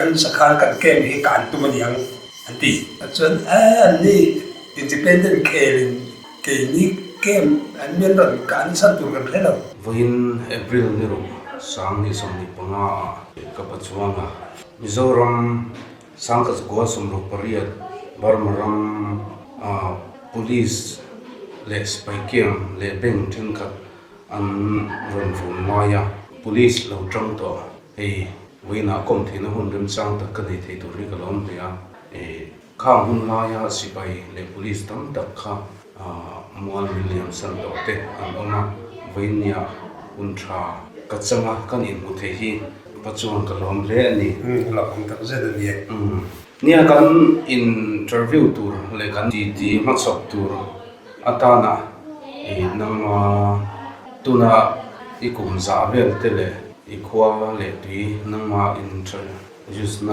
Kan sakhan kan camp hi kan tum a niang an ti. Chuan e an ni independent khel in keini camp an min rawn kan san tur kan hre lo. Vawiin April ni ruk 2025 ah ka pa chuanga Mizoram Sangkazakua 68 Burma ram ah Police leh sipai camp leh bank thenkhat an rawn vun lai a, Police lo tang tawh. Hei, vawiinah kawm theihna hun remchang tak ka nei thei tur hi ka lawm hle a. Khang hun laia sipai leh police tam tak kha mual min liam san tawh te an awm a, vawiin nia hun tha ka chang a, kan inhmu thei hi pa chuan ka lawm hle a ni. Umm, lawmawm tak zet a ni e. Umm, nia kan interview tur leh kan titi hmachhawp tur atana i nangma tuna i kum zah vel te leh i khua leh tui nangma introduce na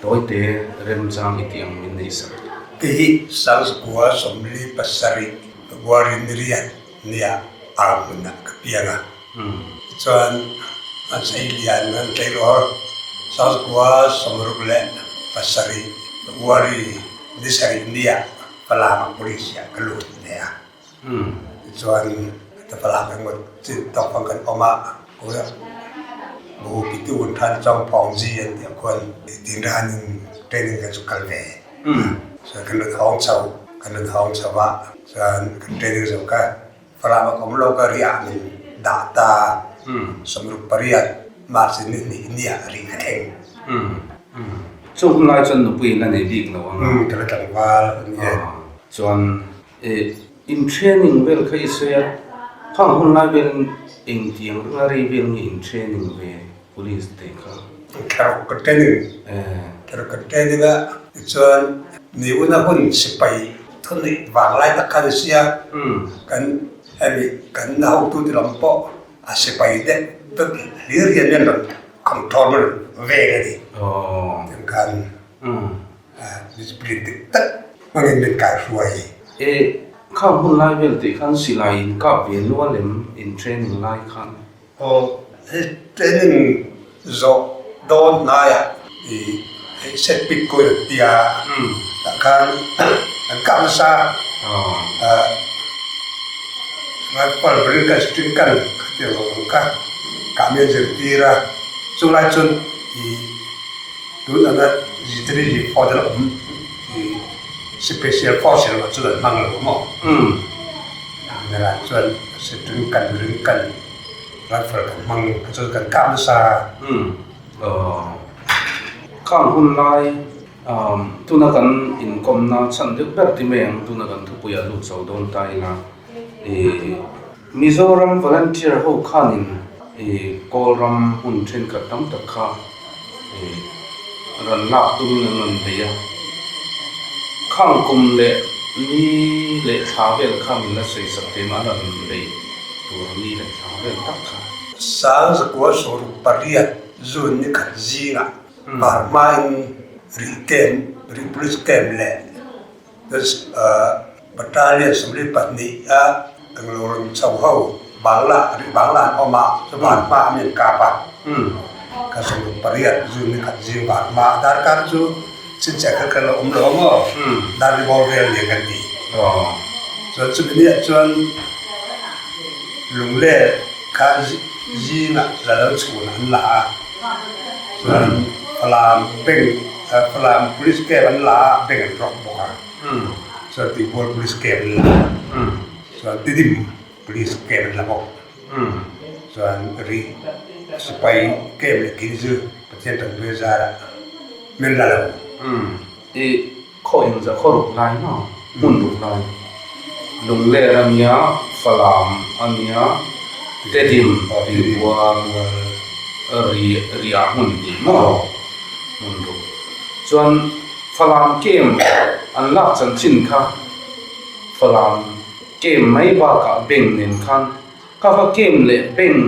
tawite remchang i tih ang min neih sak. Ti hi Sangzakua 47 February ni riat nia ang hmunah ka piang a. Tichuan an sei lian an tleirawl Sangzakua 67 February ni sarih nia Falam ah police ah ka lut ve a. Tichuan heta Falam engmaw chin tawk ang kan awm a, bu pitu an than chawng phawng zi an tih ang khuan tin ranin training kan zuk kal ve. Chuan kan rawn hawng chho, kan rawn hawng chho a, chuan kan training zo ka Falam ah ka awm lo ka riah min dah ta 68 March ni hnih nia rih ka thleng. Chung hun lai chuan nupui in la nei bik lo ang a. Ka la tlangval a ni e. Chuan in training vel kha i sawi a, khang hun lai velin engtiang ringa rei vel nge in training ve police te kha? Thlaruk ka training. Thlaruk ka training a, tichuan ni una hun sipai thuneih vang lai tak kha ni sia, kan hemi kan hotute lam pawh a sipai deuh vek hlir hian min rawn control min rawn veng a ni. Tiang khan discipline dik tak hmangin min kaihruai. E, khang hun lai vel tih khan silai in kap ve nual em in training lai khan? Aw, hei training zawh dawn hnaiah i hei set pick kawi an ti a, tah khan an kah nasa a, rifle bring khan string gun khatiang lo ang kha kah mi an zirtir a, chulai chuan i tun anga G three G four te la awm i special force erawh chuan an hmang lo maw? Tunah chuan string gun ring gun rifle kan hmang kha chuan kan kah nasa. Umm aw khang hun lai tuna kan inkawmna chhan deuh ber ti mai ang tuna kan thupuiah lut chho dawn ta ila ih Mizoram volunteer ho khanin ih Kawlram hmun thenkhat tam tak kha ih rawn lak tumin an rawn bei a, khang kum leh ni leh thla vel kha min la sawi sak thei mah an rawn bei tur ni leh thla vel tak kha. 1968 June ni khat zingah Burma-in rih camp, rih police camp leh Battalion 42 a englo rawn chho ho Bangla rih Bangla an awm a, chu Burma an in kap a, ka 68 June ni khat zing Burma darkar chu chhinchhiah kher kher lo awm lo ang aw, dar ri bawr vel nen kan ti. Chuan chumi niah chuan Lungleh kha zingah la lo chhun an la a, chuan Falam bank Falam police camp an la a, bank an rawk bawk a, chuan Tuibual police camp an la a, chuan Tidim police camp an la bawk, chuan rih sipai camp leh khin chu Pathian tanpui zarah min la lo. Khaw eng zah khaw ruk lai maw? Hmun ruk lai. Lungler a nia, Falam a nia, Tedim Tuibual ri riah hmun tih maw? Hmun ruk. Chuan Falam camp an lak chanchin kha Falam camp mai bakah bank nen khan kha kha camp leh bank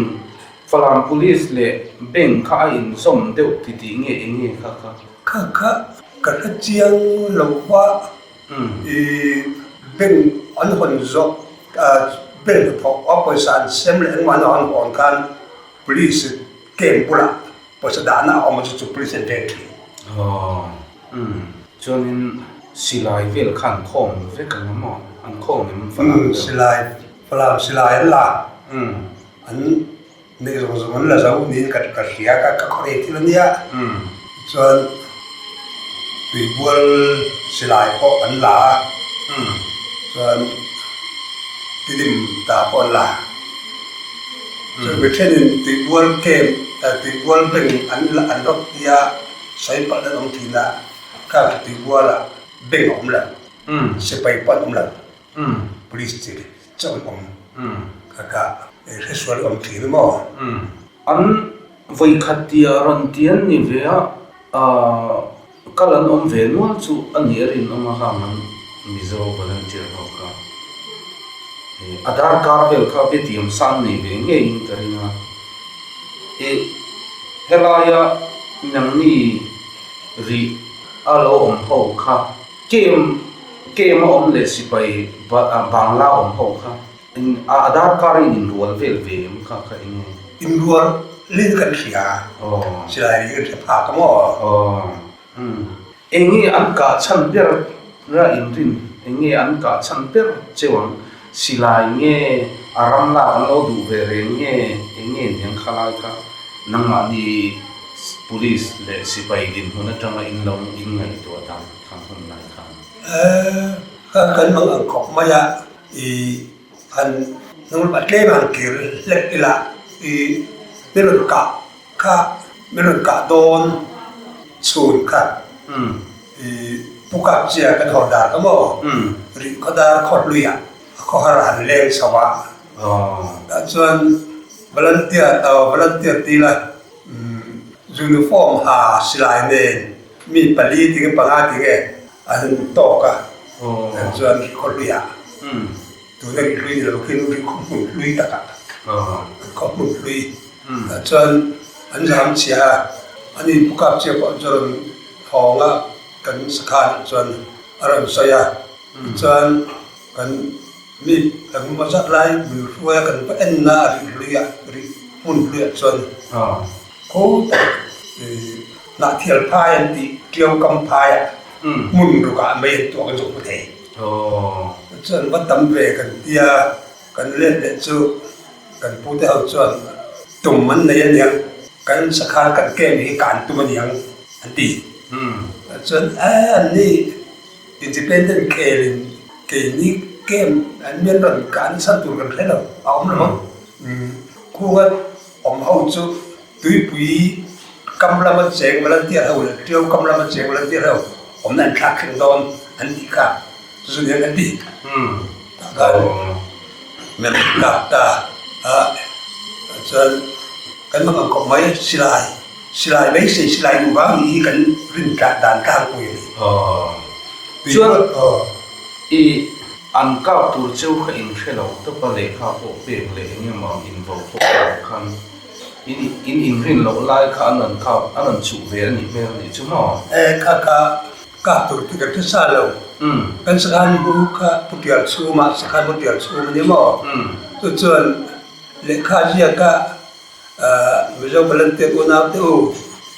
Falam police leh bank kha a inzawm deuh titih nge eng nge kha kha? Kha kha ka hre chiang lo va, i bank an hawn zawh bank hnathawk a pawisa an sem leh engmah an an hawn khan police camp bulah pawisa dahna a awm a chu chu police an veng thin. Aw, umm, chuanin silai vel kha an khawm vek ang a maw? An khawm em Falam deuh? Silai, Falam silai an la. Umm, an neih zawng zawng an la zo niin ka ka hria ka ka khawrei thil a nia. Umm, chuan tuibual silai pawh an la a. Umm, chuan tidim ta pawh an la. Chuan mi thenin tuibual camp tuibual bank an an rawk tia sawi palh an awm thin a, khang tuibualah bank a awm lo, sipai pawh an awm lo, police chi chauh an awm kha kha hresual a awm thin a maw? An vawikhat tia rawn ti an ni ve a, kal an awm ve nual chu a nih a rinawm a khang an Mizo volunteer ho kha a darkar vel kha biatiam san nei ve ngeiin ka ring a, ih helaia nangni rih a lo awm ho kha kem kem a awm leh sipai Bangla awm ho kha A darkar in inrual vel ve em kha kha eng nge? Inrual lin kan hria a, silai ri kan hre phak a maw? Aw, umm. Eng nge an kah chhan ber ra inrin? Eng nge an kah chhan ber cheu ang? Silai nge a ram lak an lo duh ve reng nge? Eng nge niang kha lai kha nangmahni police leh sipai dinhmun atanga in lo inngaihtuah dan kha hun lai khan? Kha kan mang ang khawp mai a. I han hnung a tlem han kir hlek ila i mi rawn kah kha mi rawn kah dawn chhun kha i pu kap chia kan haw dar kha maw rih khaw dar khaw hluiah a khaw har han leng chho a tah chuan volunteer volunteer ti ila uniform ha silai nen mi pali tinge panga tinge An tawk a, an chuan ri khaw hluiah tuna ri hlui ni lo khin ri khaw hmun hlui takah an khaw hmun hlui ah chuan an zam chhia a, ani pu kap chiah pawh chu a rawn thawng a, kan sakhan ah chuan a rawn sawi a, tichuan kan mi kan hma zat lai min hruai a kan va en na a ri hlui ah ri hmun hlui ah chuan khaw tak Hnahthial phai an tih Tiau kam phaiah hmun rukah mei an tuah kan zawh hmu thei. Chuan va tam ve kan tia kan let leh chu kan pute ho chuan tum an nei aniang kan sakhan kan kem hi kan tum aniang an ti. Chuan e an ni independent khelin keini kem an mian rawn kan chhan tur kan hre lo a awm lo ang. Khunga awm ho chu Tuipui kam lama cheng volunteer ho leh Tiau kam lama cheng volunteer ho awmna an thlak thleng dawn an tih kha chu nia kan ti. Tah khan mem kap ta a chuan kan hmang ang khawp mai silai silai beisei silai duh vang nih hi kan rin tlah dan tlangpui a ni. Chuan i an kap tur cheu kha in hre lo tawp a lehkha pawh pek leh eng emaw in vo pawh kap khan In in inrin loh lai kha an rawn kap an rawn chuh ve a nih hmel a nih chu maw? E kha kha kap tur ti kan hre sa lo. Kan sakhan bu kha pu tial chhumah sakhan bu tial chhum a ni maw? Chu chuan lehkha ziaka Mizo Volunteer unau te u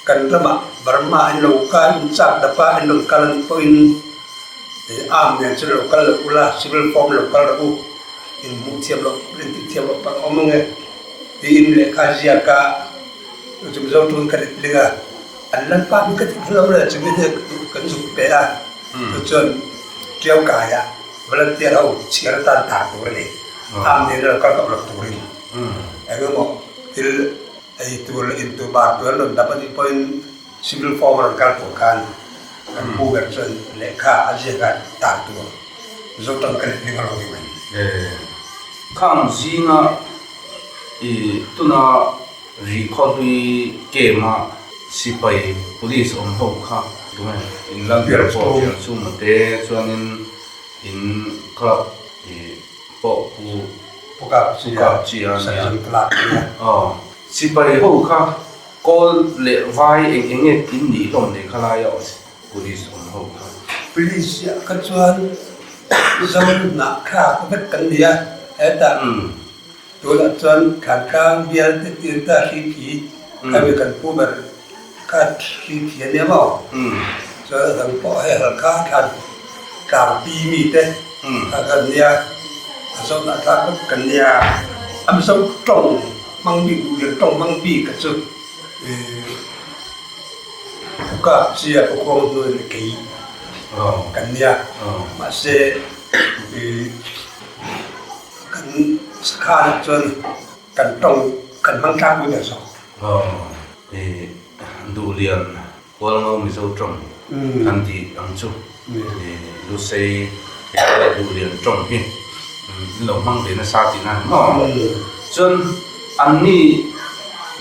kan ramah Burma an lo kal in chak dapa an rawn kal a nih pawhin arm nen chu lo kal lo ula civil form lo kal rawh u in hmuh thiam loh in tih thiam loh pang a awm ang e. Tiin lehkha ziak a, chu Mizo tun ka rit ling a, an lan pah hi ka ti phal lo le, chumi hnek kan zuk pe a, chu chuan Tiau kaia volunteer ho chhiar atan tar tur a ni, am nen a lo kal tawh lo turin eng emaw thil ei tur leh in tur bar tur an rawn dap a nih pawhin civil form a rawn kal tur khan kan pu ber chuan lehkha a ziak a tar tur Mizo tang ka rit ling a lo ni mai. Khang zinga I tuna rih khawhlui camp a sipai police awm ho kha tunge in lal ber pawh pian chhung te chuanin in club i pawh pu Pukap chi a nia aw sipai ho kha kawl leh vai eng eng nge in nih hlawm leh kha lai a police awm ho kha. Police ah kha chuan Zohnah thlak vek kan ni a hetah. Tunah chuan Thantlang bial te tir ta hri khi khami kan pu ber Kha thli thi a nia maw? Chuan a dang pawh hei Halkha thlan tlangpi mi te kha kan nia, a zawhna tlak vek kan nia. A Mizo tawng hmang bik duhlian tawng hmang bik kha chu Kap chia Khuang hnuai leh kei kan nia. Mahse kan sakhan ah chuan kan tawng kan hmang tlak pui ber zawk. Aw, Duhlian Hualngo Mizo tawng kan tih ang chu Lusei leh Duhlian tawng hi in lo hmang ve nasa tihna a ni maw? Chuan anni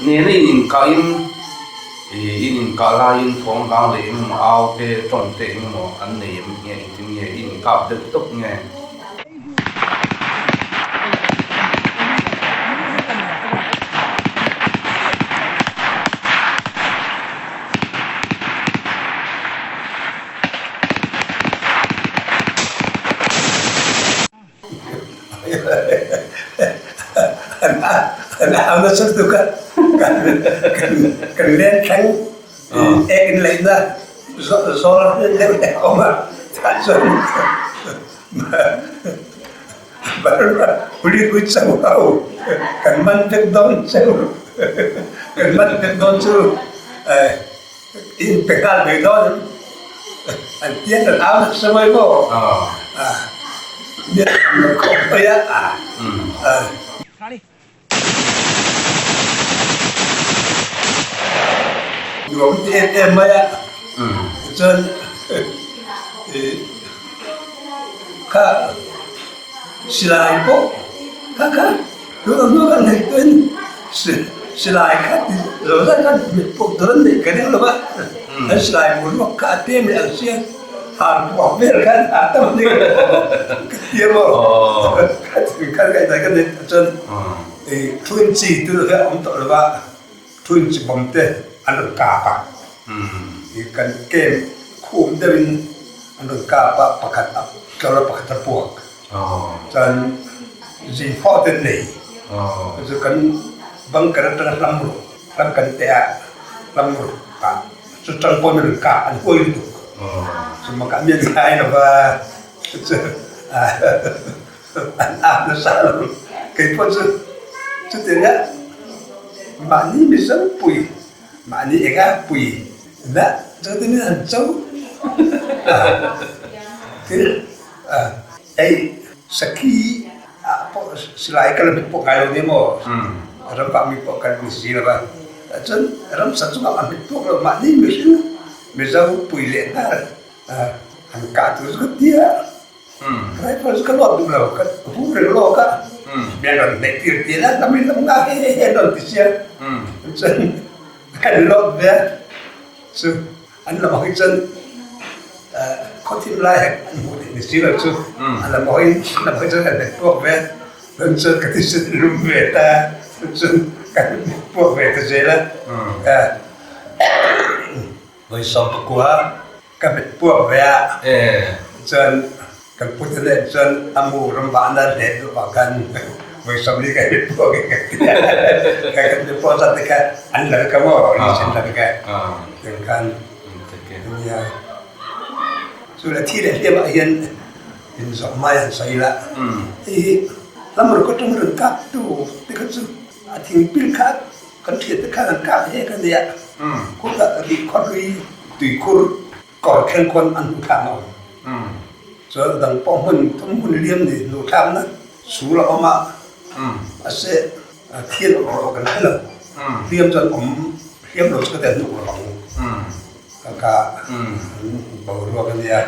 nena in inkah in in inkah laiin thawng vang leh engemaw au te tawng te engemaw an nei em nge engtin nge in inkap deuh tawp nge? An au nasa tuk a, kan leng thleng ek in leihna zawl deuh deuh a awm a, tah chuan Uli cho ho kan man vek dawn chu kan man vek dawn chu in pe nghal mai dawn an tia kan au nasa mai maw nia an lo khawp mai a. Nuam ti em em mai a, chuan kha silai pawh kha kha tuna hnu kan neih tuin silai kha ti zo zat khan mit pawh tur an neih ka ring lo va, an silai boruak kha a tlem leh ang sia har puak vel khan a tam a ni ka ti a maw kha thil kha ngaihdan ka neih chuan. Thuin chi tu hi a awm tawh lo va, thuin chi bawm te an rawn kap a, kan camp khum deuhin an rawn kap a, pakhat a tlawr a, pakhat a puak. Chuan zingphawh te an nei, chu kan bunker atanga hlam ruk, hlam kan teh a, hlam ruk ah chu tang pawn an rawn kap, an huai lutuk. Chu makah mi an ngai lo va, chu An ah nasa lo. Kei pawh chu chutianga mahni Mizo pui, mahni enga pui na chutin an cho a. Thil ei sakhi ah pawh silai ka la hmet pawh ngai lo nia maw? Ram vah mi pawh kan ni si lo va. Chuan ramsa chungah a hmet pawh lo mahni mihring Mizo pui leh nghal an kah tur chu ka ti a. Rifle chu ka lawt duh lo, ka hu reng lawk a, mi an rawn hnaih tir tir a, lam in lam nga he he he an rawn ti sia, chuan kan lawt ve a, chu an lam ah hi chuan khawthim lai an hmuh theih ni si lo chu, an lam ah hi an lam ah hi chuan kan hmet puak ve a, chuan chuan ka thisen lum ve ta a, chuan kan hmet puak ve ta zel a, vawi 19. Ka mit puak ve a chuan kan pute nen chuan a mu ram vahna hlet duh vang khan vawi 40 ka mit puak in ka ti a. Ka kan mit puak zat te kha an lal ka maw recent lal ka tiang khan nia. Chu le thi leh hliam ah hian in zawh mai an sawi la. Hei hi lam ruk atang rawn kap tu te kha chu a thingpil kha Kan thiante khan an kah hek a nia. Khutah rihkhawt hlui tuikhur kawr thleng khawn an hnu thlakna a awm. Chuan a dang pawh hmun thum hmun liam ni hnu thlakna sul a awm a, mahse thian awm erawh kan hre lo. Hliam chuan awm hliam lo chu ka ti a hnuk lo ang. Ka kah an boruak a nia.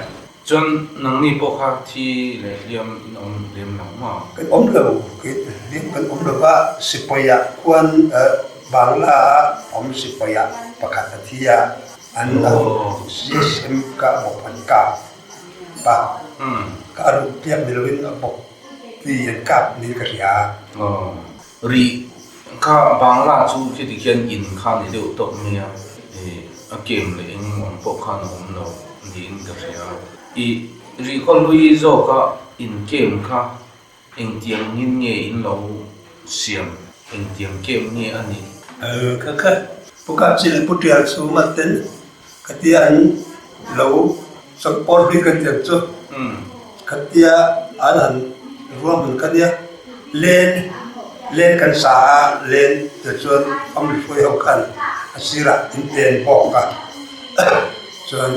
Chuan nangni pawh kha thi leh hliam in awm lem lo maw? Kan awm lo, hliam kan awm lo va, Sipawiah khuan Bangla ah awm Sipawiah pakhat a thi a, an lo CSM ka bawp an kap pa, ka a ruh piak ni loin a bawp ti an kap niin ka hria. Rih kha Bangla chu khiti khian in kha ni deuh tawp mai a, ih a kem leh eng ang pawh khan a awm lo niin ka hria. Ih rih khaw hlui zawka in kem kha engtiang in nge in lo siam, engtiang kem nge a nih? Kha kha. Pu Kapchi leh Pu Tial chhunga ten khatia an lo chawlhpawl bik an tiang chu khatia an han ruahman kha nia len len kan sa a len te chuan family hruai ho khan a sirah an pen bawk a chuan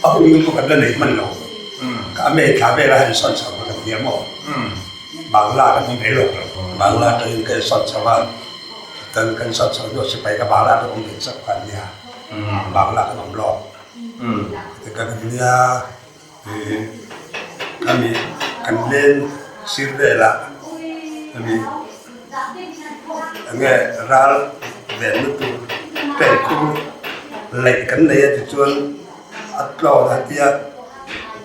a hung lutuk kan la nei hman lo ka a mei thla vel a han sawn chho kha kan hria maw Bangla kan awm ve lawk lo Bangla atangin ka insawn chho a. Kan kan sat chho hnu sipai ka Bangla kan awm ve chauh kha an nia. Bangla kan awm lawk. Ti kan nia khami kan len sir velah khami enge ral venna tur pen khur laih kan nei a tichuan a tlawn a tia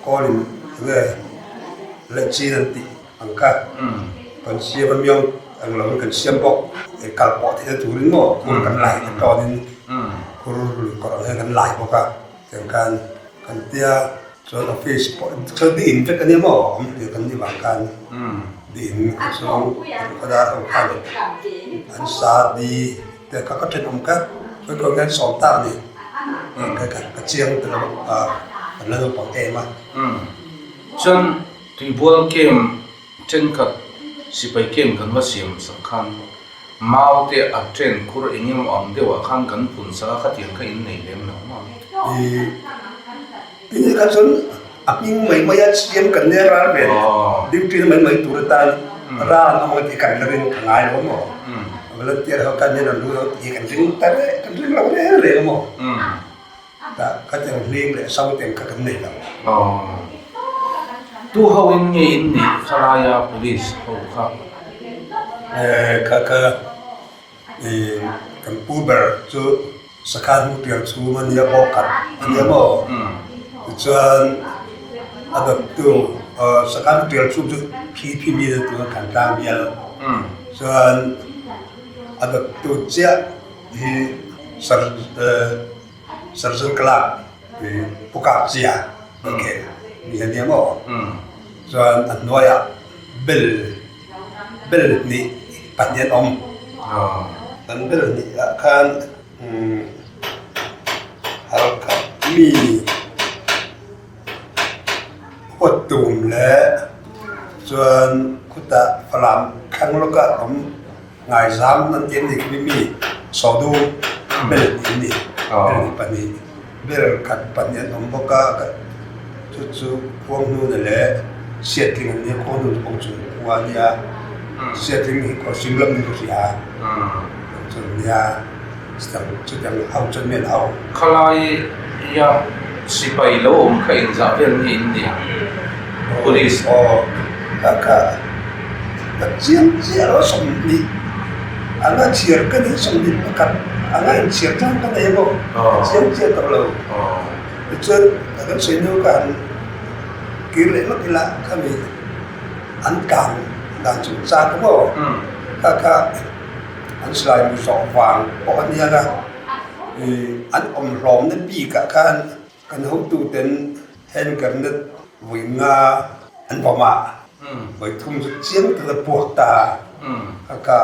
kawlin enge laih chin an tih. Ang kha kan siam a miang ang lo in kan siam bawk e kal pawh theih na turin maw khur kan lai ta tawn in khur lui kawrh ang hian kan lai bawk a tiang khan kan tia chuan office pawh chuan di in vek ania maw awm hlir kan nih vang khan di in kha chuan khawdar ho khan an sa di te kha ka thenawm kha khawi khawi nge an sawm tak a ni ka chiang ta lo a kan la naupang em a. Chuan Tuibual camp thenkhat sipai camp kan va siam sak khan mau te a train khur eng emaw ang deuh ah khan kan phun sak a khatiang kha in nei lem lo maw? Ih tinge kha chuan a hming mai mai a siam kan nia ral ve duty na mai mai tur atan ral an awm ang tih kan la ring ka ngai lo maw? Volunteer ho khan hian an ru lo tih hi kan ring ta reng kan ring lo reng reng a maw? Tah ka tiang hling leh so tiang kha kan nei lo. Aw. Tu ho in nge in nih khalaia police ho kha? Eh kha kha i kan pu ber chu sakha hnu tiang chhung a nia bawk khat a nia maw? Tichuan a dawttu sakha hnu tiang chhung chu phi phi mi a tuna kan tlang bial. Chuan a dawttu chiah hi Sergeant Clark hi Pu Kap Chia kan khel mi a nia maw? Chuan a hnuaiah bel bel hnih pahnih an awm. Kan bel hnih ah khan Halkhat mi huat tum leh chuan khutah Falam thlang lawkah awm. Ngaizam nan ti an ni khi mi sawdu bel an ni bel ni pahnih bel khat pahnih an awm bawk a chu chu khuanghnuna leh siatling an nia khuanghnun chu kawng chung khua a nia siatling hi khawhrim lam ni ka hria chu an nia chutiang ho chuan mi an ho. Khalai ia sipai lo awm kha inzah vel nge in nia police. Aw ka ka. Ka chiang chiah lo 20 anga chhiar ka nei 21 anga inchhiar chang ka nei bawk ka chiang chiah tawh lo. Tichuan ka kan sawi hnu ka han kir leh lawk ila khami an kang dan chung chak maw kha kha an silai mu zawh vang pawh a nia nga ih an awm hlawmna bikah khan Kan hotuten hand grenade vui nga an bawmh ah voi thum cu chiang tak a puak ta. Khakha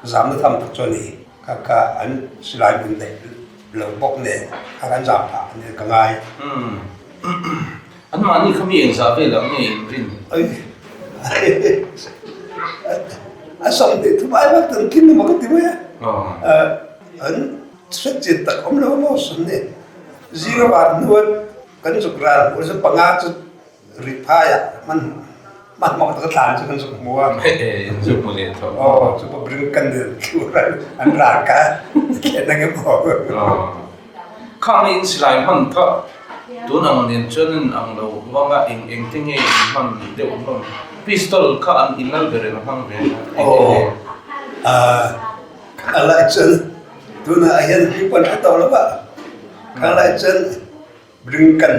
zam na tham tuk cu a ni. Khakha an silai mun neih lo bawk nen khakha an zam phah an ka ngai. Anmah nih kha mi engzah vel ah nge in rin? A som dih thum ai bak tan tling maw ka ti mai a. An Hriatchian tak um lo maw sun nih zing a van hnu ah kan zuk ral hmu cu panga cu rihphai ah hman hmanhmawh tak a tlan cu kan zuk hmu a. Zuk hmu leh tho. Aw cu pa bring kan thlu an ral ka khen ang em aw. Khang in silai hman kha tun ang nen chuan in ang lo wanga eng eng te nge in hman deuh hlawm pistol kha an inlal ber in a hmang ve. Aw a lai cun Tunah hian hi pawn hre tawh lo a, kha lai cun Blinken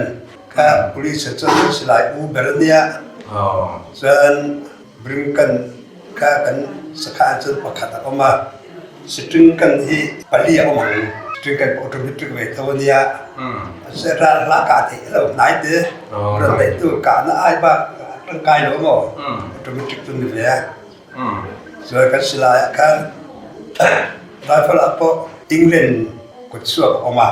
kha police ah cun silai u ber a nia. Cun Blinken kha kan sakhan cun pakhat a um a, Strinken hi pali a um ang. Strinken automatic ve tho a nia. Ral hla kah theih lo hnai te. Ral neitu kahna ai bak tangkai lo maw automatic cun ni ve. Cun kan silai ah khan rifle ah pawh England. Kutchhuak a awm a,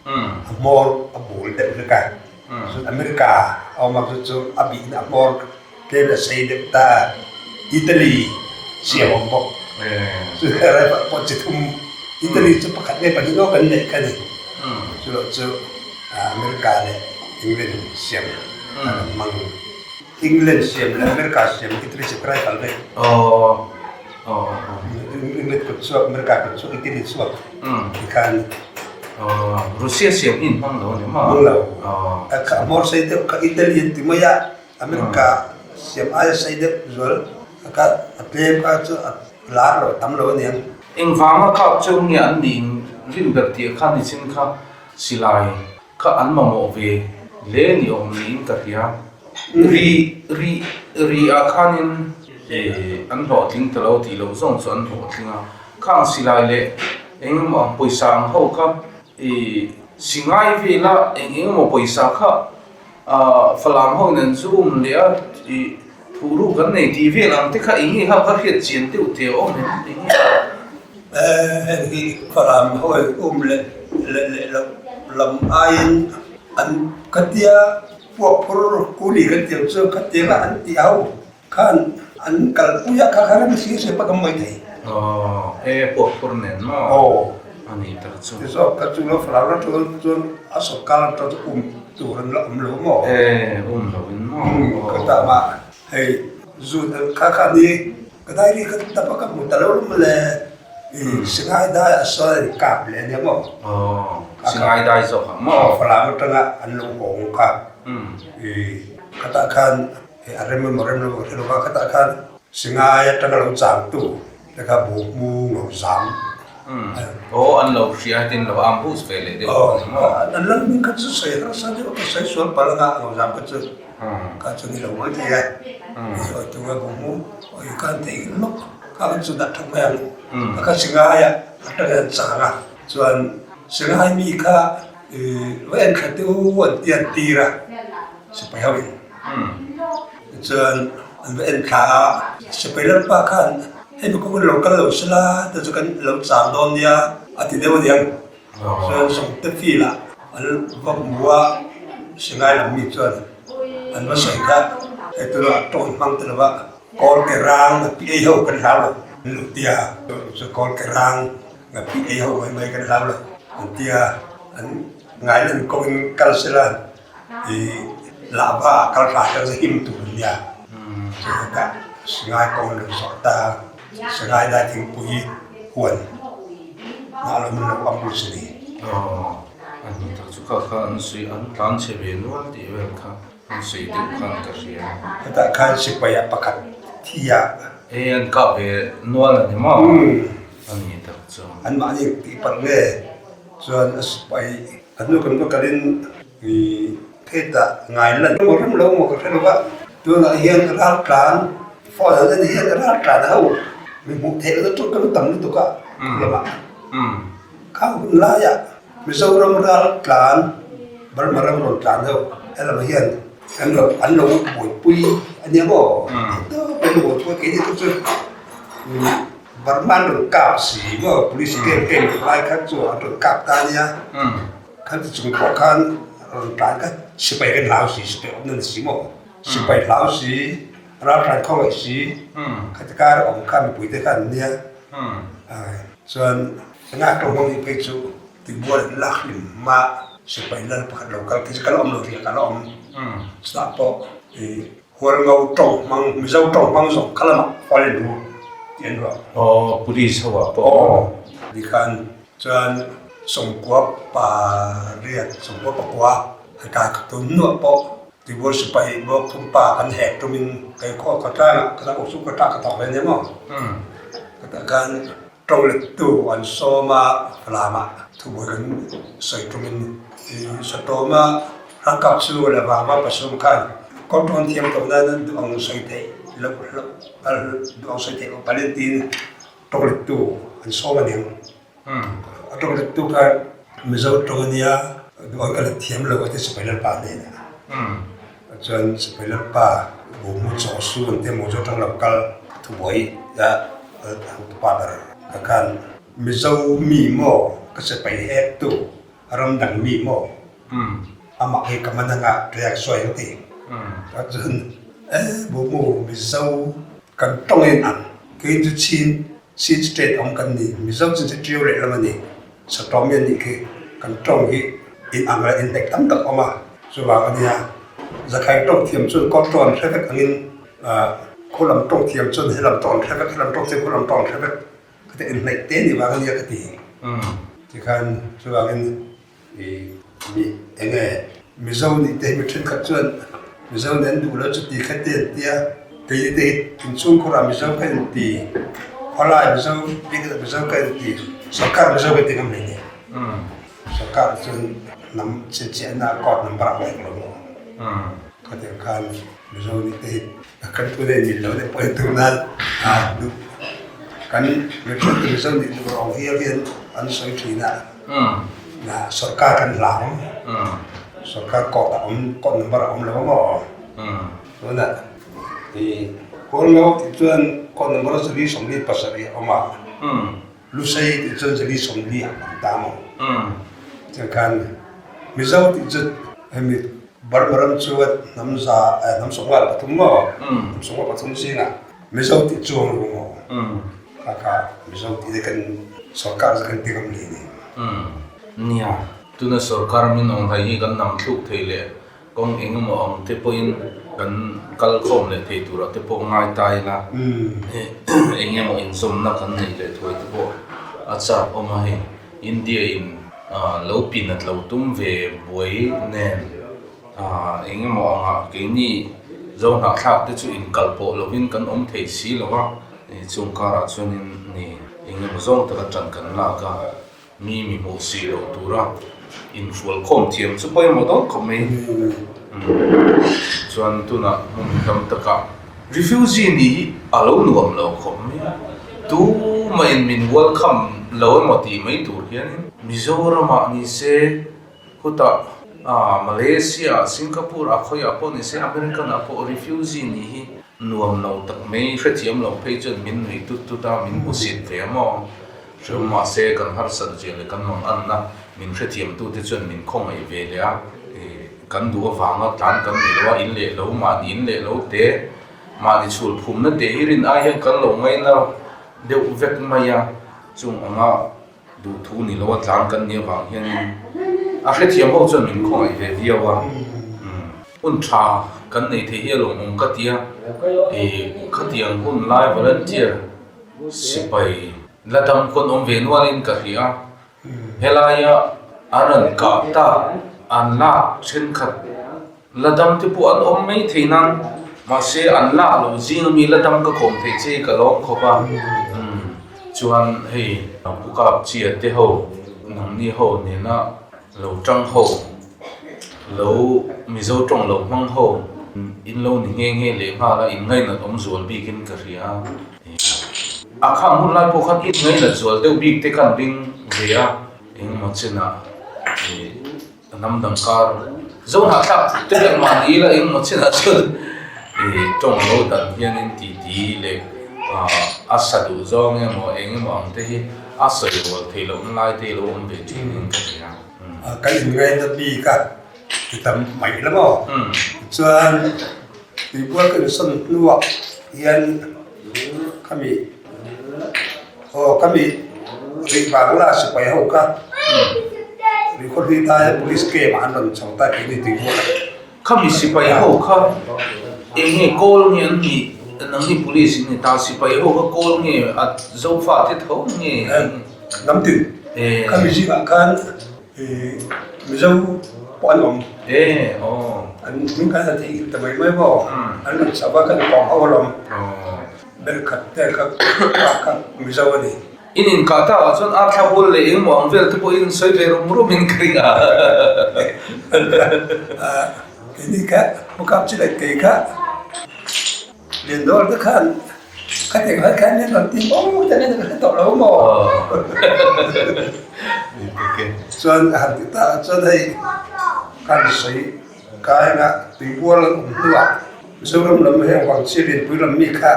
a hmawr a bul deuh hlek a. Cun America a awm a, cu cu a bih in a hmawr tlem a sei deuh ta. Italy siam a um bawk. Cu rifle pawh ci thum Italy cu pakhat le pahnih lawng kan neih kha ni. Cu lo cu America le England siam an hmang. England siam le America siam Italy siam rifle ve. England kut chuak, America kut chuak, Italy chuak. Tikhan Russia siam in hmang lo ni ma? Hmang lo. Kha hmawr sei deuh kha Italy an ti mai ah America siam ai sei deuh zual. Ka a tlem ka cu a lar lo tam lo aniang. Engvanga kap chu nge an nih rin ber tih kha nichin kha silai kha an mamawh ve hle ni awm niin ka hria. Ri ri ri ah khanin an hlawhtling ta lo tih loh zawng chu an hlawhtling a. Khang silai leh eng emaw ang pawisa ang ho kha ih si ngai vela eng eng emaw pawisa kha ah Falam ho nen chu um leh a ih thuh ruk an nei tih vel ang te kha eng nge kha ka hriat chian deuh teh a awm em eng nge. Heng hi Falam ho in um leh leh leh loh lam aiin an khatia puak phur kuli kan tih ang chu khatianga an tih ho Khan an kalpui a, kha kha rem si se pak an mai thei. Aw, e puak phur nen maw? Aw. A ni tak chu. Ti zawk ka chu lo falau la chuan chuan a sawrkar atang chu um tur an la awm lo maw? E, um lo in maw? Um, ka tah mah hei zut an kha kha ni ka diary ka tap a ka hmu ta lo lam le i Singai dai a sawn an kap leh ania maw? Aw, Singai dai zawk ah maw? Aw, Falam atanga an lo hawng kha i khatah khan Hei a rem emaw rem lo emaw ka hre lo va, khatah khan Singai atanga lo changtu te kha bu hmu ngo zam. Aw an lo hria hetin lo ambush ve leh deuh a ni maw? An lal hming kha chu sawi harsa deuh a, ka sawi sual palh anga ngo zam kha chu kha chu ni lo mai thei a. Awi tunga bu hmu awi khan thei lawk kha kha chu dah that mai ang. Kha kha Singai ah atanga an chang a, chuan Singai mi kha va en thla teu an ti an tir a sipai ho in. Tichuan an va en thla a, sipai lalpa khan hemi kawng in lo kal lo sela te chu kan lo chang dawn nia a ti deuh aniang. Chuan Sawmte field ah an va hmu a, Singai lam mi chuan an va sawi kha hei tunah tawng hmang te lova kawl ke rang a pi ei ho kan hlau lo an lo ti a, chu kawl ke rang a pi ei ho mai mai kan hlau lo an ti a, an ngailan kawng in kal sela. I lahva ah kal hlah ṭang him tur an nia. Cutikah Singai kong an rak zawh ta. Singai dai thingpui huan ngah lo min lo ambu si ni. An hmu tak chu kha kha an sawi an tlan chhe ve nual tih vel kha an sawi deuh khan ka hria. Hetah khan sipai ah pakhat thi ah. E an kah ve nual a ni maw? A ni tak chu. Anmahni tih palh nge chuan a sipai A hnu kan va kalin i hetah ngai lan emaw rem lo emaw ka hre lo va, tunah hian raltlan phone an en hian raltlan ho mi hmuh theih lohna tur kan tam lutuk a lamah khang hun laiah Mizoram raltlan Burma ram rawn tlan ho helamah hian an lo an lo buaipui a nia maw tawp an lo buaipui a keini te chu Burma an rawn kap si maw police kem kem tih lai khan chu an rawn kap ta ania khan ti chung pawh khan rawn tlan kha sipai kan hlau si sipai awm nan si maw sipai hlau si raltlan khawngaih si khati kar a awm kha mipui te khan an nia chuan engah tawng hmang nih phei chu tibual an lak hlim hma sipai lal pakhat lo kal khi chu ka la awm lo riak a la awm chutah pawh ih Hualngo tawng hmang, Mizo tawng hmang zawng kha lamah hual in ru tih an ruah. Aw, police ho ah pawh. Aw, ni khan chuan sawmkua pariat, sawmkua pakua an kai khat tun hnuah pawh Tibual sipai bawk thumpa kan hek tumin kei khaw ka tlangah ka dang awk ka tlak ka thawk ve nia maw. Ka tah khan tawng lettu an sawm a, Falamah thubuai kan sawi tumin Satawma ralkap chu leh vangva pasawm khan kawng thiam tawh nan an duh ang sawi theih loh hlauh duh ang sawi theih loh palin tiin tawng lettu an sawm a niang. A tawng lettu khan Mizo tawng a nia duh ang ka let thiam lo a ti Sipai Lalpa hnenah. Chuan Sipai Lalpa Buhmu chaw su an ti emaw chu atang lo kal thubuai a hotupa ber kha khan. Mizo mi maw ka sipai hek tu ramdang mi maw amah hi ka man anga riak sawi ang ti. Chuan e bu mu Mizo kan tawng in ang kei chu Chin Chin state awm kan ni Mizo chin chu Ṭiau lehlam a ni Satawm hi a nih khi kan tawng hi in ang leh inhnek tam tak awm a chuvang a nia Zakhai tawng thiam chuan kawr tawng an hre vek angin khulam tawng thiam chuan helam tawng an hre vek helam tawng thiam khulam tawng an hre vek. Ka ti inhnaih te ni vang a nia ka ti. Tikhan chuvangin i mi eng nge Mizo nih te hi mi thenkhat chuan Mizo nih an duh lo chu ti kha te an tia. Kei te hi inchhungkhurah Mizo ka inti, khawlai Mizo bik Mizo ka inti, sorkar Mizo ka inti ngam hle ni. Sorkar chuan hnam chhinchhiahna court number a ngaih lo maw? Khatiang khan Mizo nih te hi kan thu nei mil lo deuh pawh hi tun nan duh kan mihring te Mizo nih duh rawng hial hian an sawi thin a, sorkar kan hlang, sorkar court a awm court number a awm lo maw? Tunah i Hualngo tih chuan court number 427 a awm a. Lusei tih chuan Zali 40 ah an ta maw? Tiang khan Mizo tih chu hemi Burma ram chuan hnam za hnam 53 maw? Hnam 53 zingah Mizo tih chuang lo maw? Kha kha Mizo tih te kan sorkar chu kan ti ngam li ni. Nia, tuna sorkar min awm hai hi kan nam thluk thei leh Kawng eng emaw ang te pawhin kan kal khawm leh thei turah te pawh ngai ta ila, eng emaw inzawmna kan neih leh thuai te pawh a chak awm a hei. India in lo pin at lo tum ve buai nen eng emaw angah keini Zohnahthlak te chu inkal pawh lovin kan awm thei si lo a, chung karah chuanin ni eng emaw zawng taka ṭan kan lak a. Mi mi hmuh si loh tura inhrual khawm thiam chu pawimawh dawn khawp mai. Chuan tunah hmun tam takah refugee nih hi a lo nuam lo khawp mai a, tumahin min welcome lo emaw tih mai tur hianin Mizoramah ni se khutah Malaysia, Singapore ah khawiah pawh ni se American ah pawh refugee nih hi nuam lo tak mai hrethiam lo phei chuan min nuih tut tut a, min hmusit ve a maw? Hreu mahse kan harsat zia leh kan mang anna min hrethiamtute chuan min khawngaih ve leh a, kan duh avanga tlan kan ni lo a, in leh lo mahni in leh lo te, mahni chhul phumna te hi rin ai hian kan lo ngaina deuh vek mai a, chung anga duhthu ni lo a tlan kan nih avang hianin a hrethiam ho chuan min khawngaih ve viau a. Hun tha kan nei thei hi a lawmawm ka ti a, khatiang hun lai volunteer sipai la dam khawn awm ve nualin ka hria. Helaia an rawn kah tak an lak thenkhat la dam te pawh an awm mai thei nan mahse an lak loh zing ami la dam ka kawm theih che hi ka lawm khawp a. Chuan hei Pu Kapchia te ho nangni ho nena lo tang ho lo Mizo tawng lo hmang ho in lo ni nghe nghe leh nghal a in ngainat awm zual bikin ka hria. A khang hun lai pawh khan in ngainat zual deuh bik te khan ring ve a, engemaw chenah ih hnam dang kar Zohnahthlak te hian mahni ila engemaw chenah chuan ih tawng lo dan hianin titi leh a sa duh zawng emaw engemaw ang te hi a sawi rual theih lohna lai te lo awm ve thin in ka hria. Kan inngaina bik a ti tam mai la maw? Tichuan tuibual kan sawn hnuah hian khami aw khami rih vang la sipai ho kha rih khaw hlui ta hian police camp ah an rawn chho ta keini tuibual ah. Khami sipai ho kha eng nge kawl nge an nih nangni police in ni ta sipai ho kha kawl nge a zofa te tho nge hnam tin khami zingah khan Mizo pawh an awm an hming khan a theihnghilh ta mai mai maw an rawn chho a kan kawm ho alawm bel khat te kha kha Mizo a ni. In inkah tak ah chuan arthla hul leh engmaw ang vel te pawh in sawi ve rum rum in ka ring a. Keini kha hmukap chi leh kei kha Liandawl te khan khatiang lai khan min rawn ti fo te nen ka hre tawh lo maw? Chuan a han ti ta a chuan hei khan sawi kaina tuibual an awm hnuah Mizoram lam heng Vangchhia Lianpui lam mi kha.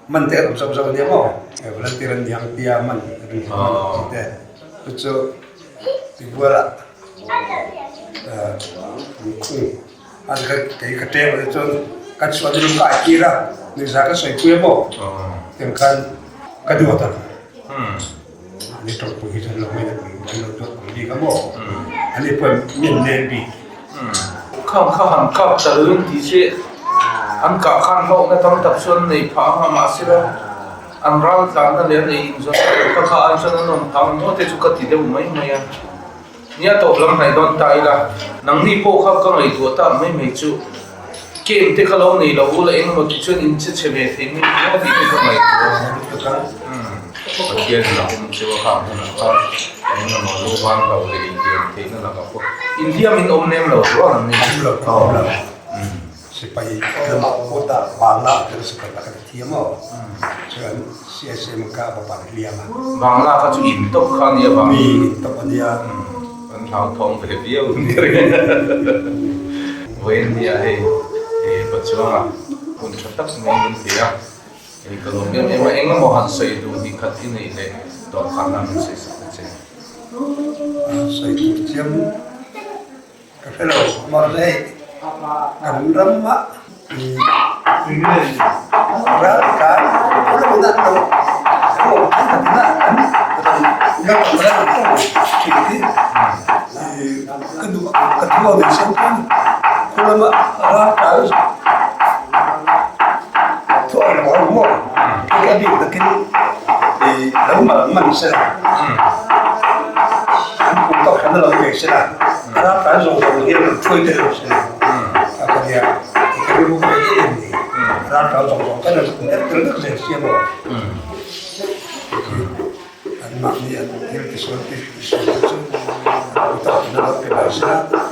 Man te an awm zauh zauh ania maw? Volunteer an ni ang tia man ring hi man chi te. Chu chu tibualah an khung a kei ka ṭem a chuan ka chhuah chu ka ai tir a, nuihza ka sawi pui a maw? Tiang khan ka duat a. Ani tawngpui hi chuan lo ngaina pui an lo duat pui bik a maw? Ani pawh mi an leng bik. Khang kha han kap ta lo in tih che an kah khan hlawkna tam tak chu an nei phah ang a, mahsela an ral tlanna leh an ei inzawn na kha kha ai chuan an awm phah ang maw te chu ka ti deuh mai mai a. Nia tawp lam hnaih dawn ta ila, nangni pawh kha ka ngaihtuah tak mai mai chu game te kha lo nei lo ula engemaw ti chuan in che chhe ve thei mai maw tih te ka ngaihtuah a. Pathian in a awm cheu a kha hmunah khan engemaw lo van lo leh inhliam theihna lakah pawh inhliam in awm lem lo rual an ni. Awm lo ka awm lo. Sipai lamah pawh dah Bangla tel sipai pakhat a thi a maw? Chuan CSM kha a bapa hliam a. Bangla kha chu in tawp kha a nia vang. Mi in tawp a nia. Kan hlauthawng ve viau in ka ring. Vawiin nia hei Pachuanga hun tha tak mai min ti a, hei ka lawm em em a, eng emaw han sawi duh hnih khat i neih leh tawp khan a min sawi sak ta che. Sawi tur chiam. Ka hre lo, mahse hei kan rama raltlan pawlawina an lo pawh an takna an la ram tawng thin hi ka duh ka thu ang in siam chuan khu lama raltlan thuah lo ang maw hei a bik takin lo mal man sela an kum tawk hran a lo nei sela. A ram tan zawng zawng hian an hruai tel lo sin a ka nia i ka rilru ka nei em ni a ram tan zawng zawng khan an nek tel vek zel sia maw an mahni an thil tisual tisual te chu an tak in a lo pe mai sin a.